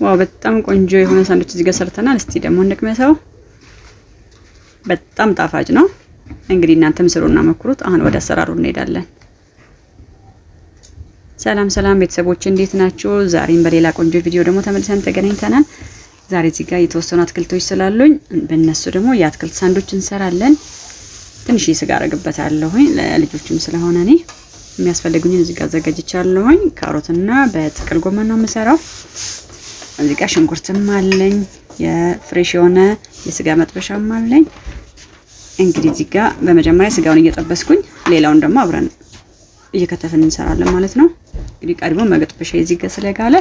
Wow በጣም ቆንጆ የሆነ ሳንዱች እዚህ ጋር ሰርተናል። እስቲ ደግሞ እንቅመሰው። በጣም ጣፋጭ ነው። እንግዲህ እናንተም ስሩና ሞክሩት። አሁን ወደ አሰራሩ እንሄዳለን። ሰላም ሰላም ቤተሰቦች እንዴት ናችሁ? ዛሬም በሌላ ቆንጆ ቪዲዮ ደግሞ ተመልሰን ተገናኝተናል። ዛሬ እዚህ ጋር የተወሰኑ አትክልቶች ስላሉኝ በእነሱ ደግሞ የአትክልት ሳንዱች እንሰራለን። ትንሽ ስጋ አረግበታለሁኝ ለልጆችም ስለሆነ እኔ የሚያስፈልጉኝን እዚህ ጋር አዘጋጅቻለሁኝ። ካሮትና በጥቅል ጎመን ነው የምሰራው። እዚህ ጋር ሽንኩርትም አለኝ፣ የ fresh የሆነ የስጋ መጥበሻም አለኝ። እንግዲህ እዚህ ጋር በመጀመሪያ ስጋውን እየጠበስኩኝ ሌላውን ደግሞ አብረን እየከተፍን እንሰራለን ማለት ነው። እንግዲህ ቀድሞ መጥበሻ እዚህ ጋር ስለጋለ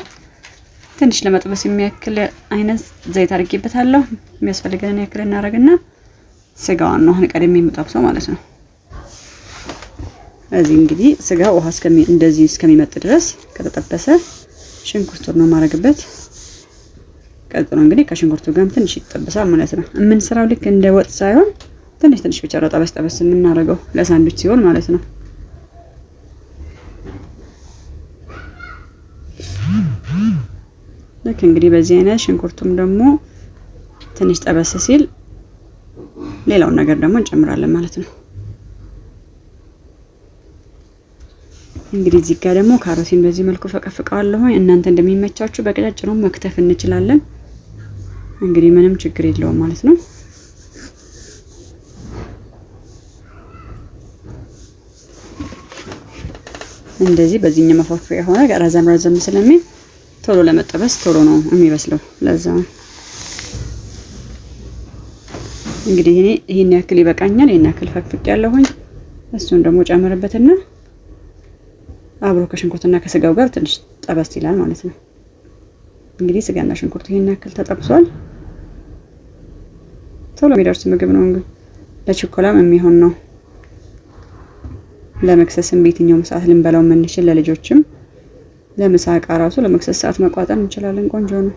ትንሽ ለመጥበስ የሚያክል አይነት ዘይት አድርጌበታለሁ። የሚያስፈልገንን ያክል እናደርግና ስጋዋን ነው አሁን ቀድሜ የምጠብሰው ማለት ነው። እዚህ እንግዲህ ስጋ ውሃ እንደዚህ እስከሚመጥ ድረስ ከተጠበሰ ሽንኩርቱን ነው የማደርግበት። ቀጥሎ እንግዲህ ከሽንኩርቱ ጋርም ትንሽ ይጠበሳል ማለት ነው። የምንሰራው ልክ እንደ ወጥ ሳይሆን ትንሽ ትንሽ ብቻ ነው ጠበስ ጠበስ የምናደርገው ለሳንዱች ሲሆን ማለት ነው። ልክ እንግዲህ በዚህ አይነት ሽንኩርቱም ደግሞ ትንሽ ጠበስ ሲል ሌላውን ነገር ደግሞ እንጨምራለን ማለት ነው። እንግዲህ እዚህ ጋር ደግሞ ካሮቴን በዚህ መልኩ ፈቀፍቀዋለሁ። እናንተ እንደሚመቻችሁ በቀጫጭኑ መክተፍ እንችላለን። እንግዲህ ምንም ችግር የለውም ማለት ነው። እንደዚህ በዚህኛው መፈቅፈቂያ ሆነ ረዘም ረዘም ስለሚል ቶሎ ለመጠበስ ቶሎ ነው የሚበስለው። ለዛ እንግዲህ እኔ ይሄን ያክል ይበቃኛል። ይሄን ያክል ፈቅፍቅ ያለሁኝ እሱን ደግሞ ጨምርበትና አብሮ ከሽንኩርትና ከስጋው ጋር ትንሽ ጠበስ ይላል ማለት ነው። እንግዲህ ስጋና ሽንኩርት ይሄን ያክል ተጠብሷል። ቶሎ የሚደርስ ምግብ ነው። እንግዲህ ለችኮላም የሚሆን ነው። ለመክሰስም በየትኛውም ሰዓት ልንበላው የምንችል ለልጆችም ለምሳ እቃ ራሱ ለመክሰስ ሰዓት መቋጠር እንችላለን። ቆንጆ ነው።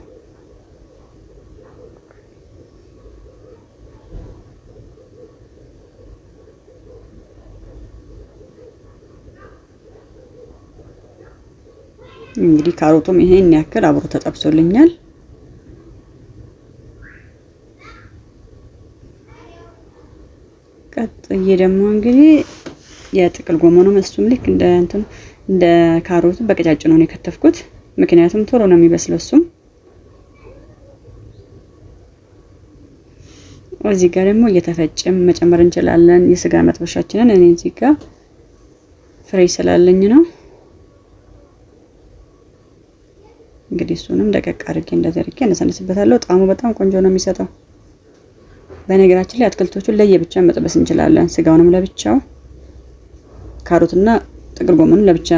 እንግዲህ ካሮቱም ይሄን ያክል አብሮ ተጠብሶልኛል። ቀጥዬ ደግሞ እንግዲህ የጥቅል ጎመኑ እሱም ልክ እንደ እንትኑ እንደ ካሮቱ በቀጫጭኑ ነው የከተፍኩት፣ ምክንያቱም ቶሎ ነው የሚበስለው እሱም። እዚህ ጋር ደግሞ እየተፈጨም መጨመር እንችላለን የስጋ መጥበሻችንን። እኔ እዚህ ጋር ፍሬ ስላለኝ ነው። እንግዲህ እሱንም ደቀቅ አድርጌ እንደዚህ አድርጌ አነሳንስበታለሁ። ጣዕሙ በጣም ቆንጆ ነው የሚሰጠው። በነገራችን ላይ አትክልቶቹን ለየብቻ መጥበስ እንችላለን። ስጋውንም ለብቻው፣ ካሮትና ጥቅል ጎመኑን ለብቻ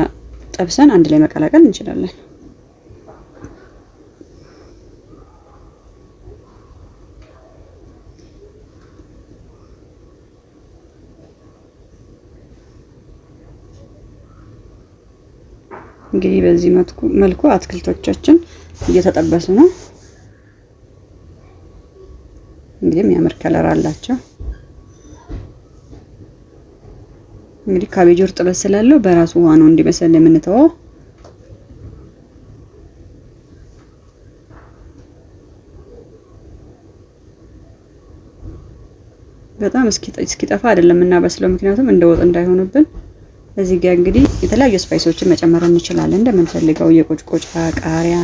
ጠብሰን አንድ ላይ መቀላቀል እንችላለን። እንግዲህ በዚህ መልኩ አትክልቶቻችን እየተጠበሱ ነው። እንግዲህ የሚያምር color አላቸው። እንግዲህ cabbage እርጥበት ስላለው በራሱ ውሃ ነው እንዲበስል የምንተወው። በጣም እስኪጠፋ አይደለም የምናበስለው፣ ምክንያቱም እንደ ወጥ እንዳይሆንብን። እዚህ ጋር እንግዲህ የተለያዩ spice ኦችን መጨመር እንችላለን እንደምንፈልገው፣ የቆጭቆጫ ቃሪያ።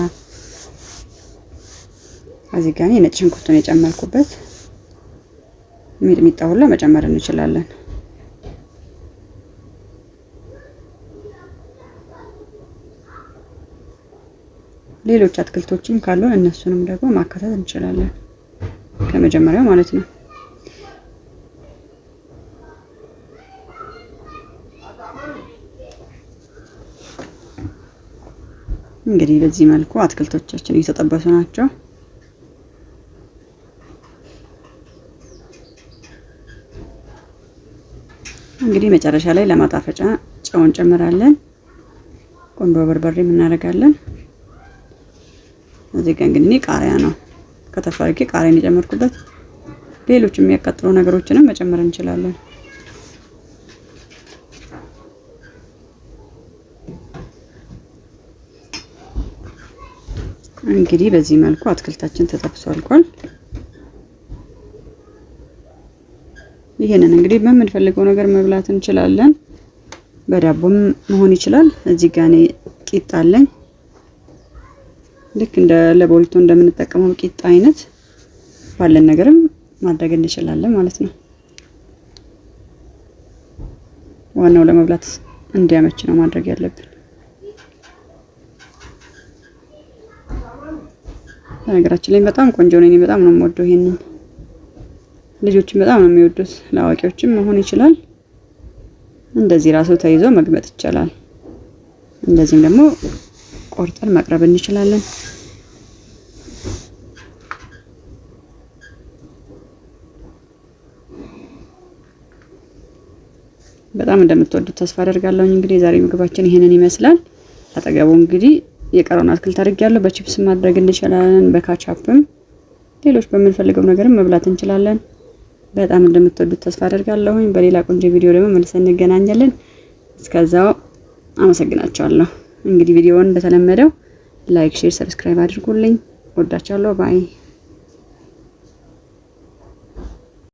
እዚህ ጋር ነጭ ሽንኩርቱን የጨመርኩበት፣ ሚጥሚጣ ሁላ መጨመር እንችላለን። ሌሎች አትክልቶችም ካሉን እነሱንም ደግሞ ማካተት እንችላለን ከመጀመሪያው ማለት ነው። እንግዲህ በዚህ መልኩ አትክልቶቻችን እየተጠበሱ ናቸው። እንግዲህ መጨረሻ ላይ ለማጣፈጫ ጨው እንጨምራለን። ቆንዶ በርበሬም እናደርጋለን። እዚህ ጋር እንግዲህ ቃሪያ ነው ከተፍ አድርጌ ቃሪያን የጨመርኩበት። ሌሎች የሚያቃጥሉ ነገሮችንም መጨመር እንችላለን። እንግዲህ በዚህ መልኩ አትክልታችን ተጠብሶ አልቋል። ይሄንን እንግዲህ በምንፈልገው ነገር መብላት እንችላለን። በዳቦም መሆን ይችላል። እዚህ ጋር እኔ ቂጣ አለኝ። ልክ እንደ ለቦሪቶ እንደምንጠቀመው ቂጣ አይነት ባለን ነገርም ማድረግ እንችላለን ማለት ነው። ዋናው ለመብላት እንዲያመች ነው ማድረግ ያለብን። በነገራችን ላይ በጣም ቆንጆ ነው። እኔ በጣም ነው የምወደው ይሄንን። ልጆችም በጣም ነው የሚወዱት። ለአዋቂዎችም መሆን ይችላል። እንደዚህ ራሱ ተይዞ መግመጥ ይቻላል። እንደዚህም ደግሞ ቆርጠን ማቅረብ እንችላለን። በጣም እንደምትወዱት ተስፋ አደርጋለሁ። እንግዲህ የዛሬ ምግባችን ይሄንን ይመስላል። አጠገቡ እንግዲህ የቀረውን አትክልት አድርጌያለሁ። በቺፕስ ማድረግ እንችላለን፣ በካቻፕም ሌሎች በምንፈልገው ነገርም መብላት እንችላለን። በጣም እንደምትወዱት ተስፋ አደርጋለሁኝ። በሌላ ቆንጆ ቪዲዮ ደግሞ መልሰን እንገናኛለን። እስከዛው አመሰግናችኋለሁ። እንግዲህ ቪዲዮውን እንደተለመደው like፣ share፣ subscribe አድርጉልኝ። ወዳችኋለሁ። Bye።